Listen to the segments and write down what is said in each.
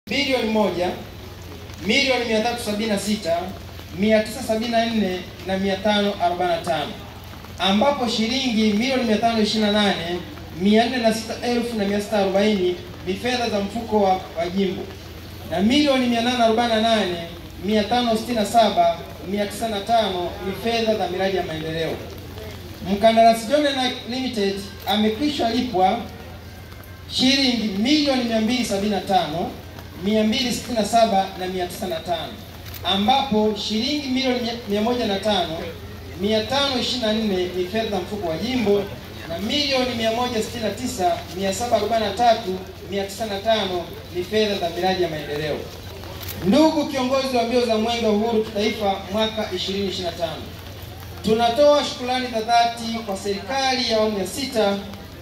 Bilioni 1 milioni 376 974 na 545, ambapo shilingi milioni 528 406,640 ni fedha za mfuko wa jimbo na milioni 848 567 905 ni fedha za miradi ya maendeleo. Mkandarasi John Limited amekwisha lipwa shilingi milioni 275 267 na 905, ambapo shilingi milioni 105 524 ni fedha za mfuko wa jimbo na milioni 169 743 905 ni fedha za miradi ya maendeleo. Ndugu kiongozi wa mbio za Mwenge wa Uhuru Kitaifa mwaka 2025, tunatoa shukrani za dhati kwa serikali ya awamu ya 6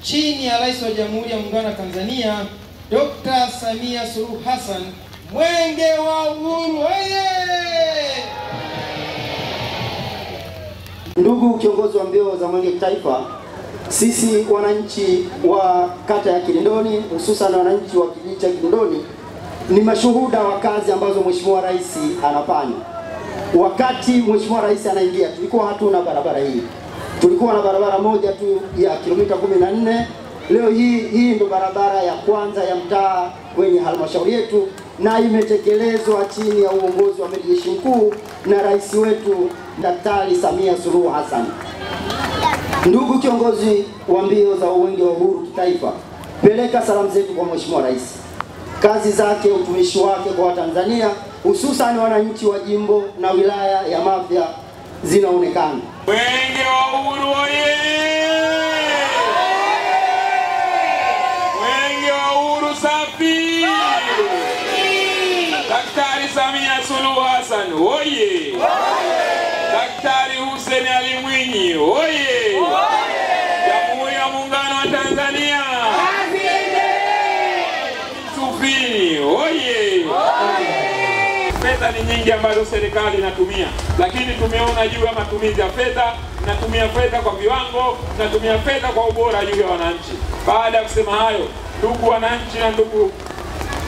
chini ya Rais wa Jamhuri ya Muungano wa Tanzania Dr. Samia Suluhu Hassan. Mwenge wa Uhuru oye! Ndugu kiongozi wa mbio za Mwenge Kitaifa, sisi wananchi wa kata ya Kilindoni, hususan wananchi wa kijiji cha Kilindoni, ni mashuhuda wa kazi ambazo Mheshimiwa Rais anafanya. Wakati Mheshimiwa Rais anaingia, tulikuwa hatuna barabara hii. Tulikuwa na barabara moja tu ya kilomita 14. Leo hii ndio barabara ya kwanza ya mtaa kwenye halmashauri yetu, na imetekelezwa chini ya uongozi wa Amiri Jeshi Mkuu na Rais wetu Daktari Samia Suluhu Hassan. Ndugu kiongozi wa mbio za Mwenge wa Uhuru Kitaifa, peleka salamu zetu kwa Mheshimiwa Rais. Kazi zake, utumishi wake kwa Tanzania, hususan wananchi wa jimbo na wilaya ya Mafia zinaonekana. Mwenge wa Uhuru oye! Mwenge wa Uhuru safi! Daktari Samia Suluhu Hassan oye! Daktari Hussein Ali Mwinyi oye! Jamhuri ya Muungano wa Tanzania! Misufini oye! Fedha ni nyingi ambazo serikali inatumia, lakini tumeona juu ya matumizi ya fedha, natumia fedha kwa viwango, natumia fedha kwa ubora juu ya wananchi. Baada ya kusema hayo, ndugu wananchi na ndugu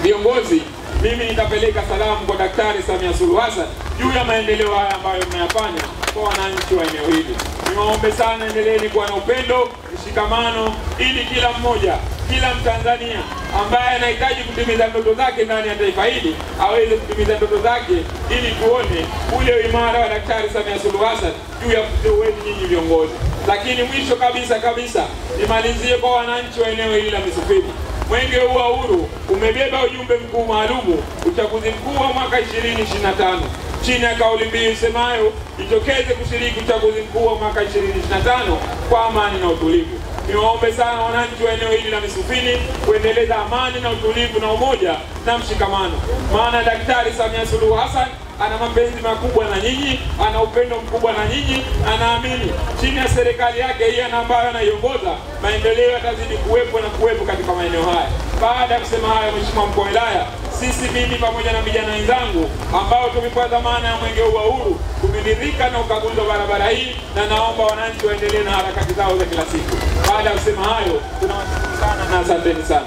viongozi, mimi nitapeleka salamu kwa Daktari Samia Suluhu Hassan juu ya maendeleo haya ambayo mmeyafanya kwa wananchi wa eneo hili. Niwaombe sana, endeleeni kuwa na upendo, mshikamano, ili kila mmoja, kila Mtanzania ambaye anahitaji kutimiza ndoto zake ndani ya taifa hili aweze kutimiza ndoto zake, ili tuone ule imara wa Daktari Samia Suluhu Hassan juu ya wenu nyinyi viongozi. Lakini mwisho kabisa kabisa, nimalizie kwa wananchi wa eneo hili la Misufini. Mwenge wa Uhuru umebeba ujumbe mkuu maalumu, uchaguzi mkuu wa mwaka 2025, chini ya kauli mbiu isemayo jitokeze kushiriki uchaguzi mkuu wa mwaka 2025 kwa amani na utulivu. Niwaombe sana wananchi wa eneo hili la Misufini kuendeleza amani na utulivu na umoja na mshikamano, maana Daktari Samia Suluhu Hassan ana mapenzi makubwa na nyinyi, ana upendo mkubwa na nyinyi, anaamini chini ya serikali yake hii ambayo anaiongoza maendeleo yatazidi kuwepo na kuwepo katika maeneo haya. Baada ya kusema hayo, Mheshimiwa Mkuu wa Wilaya, sisi mimi pamoja na vijana wenzangu ambao tumepewa dhamana ya Mwenge wa Uhuru tumeridhika na ukaguzi wa barabara hii, na naomba wananchi waendelee na harakati zao za kila siku. Baada ya kusema hayo, tunawashukuru sana na asanteni sana.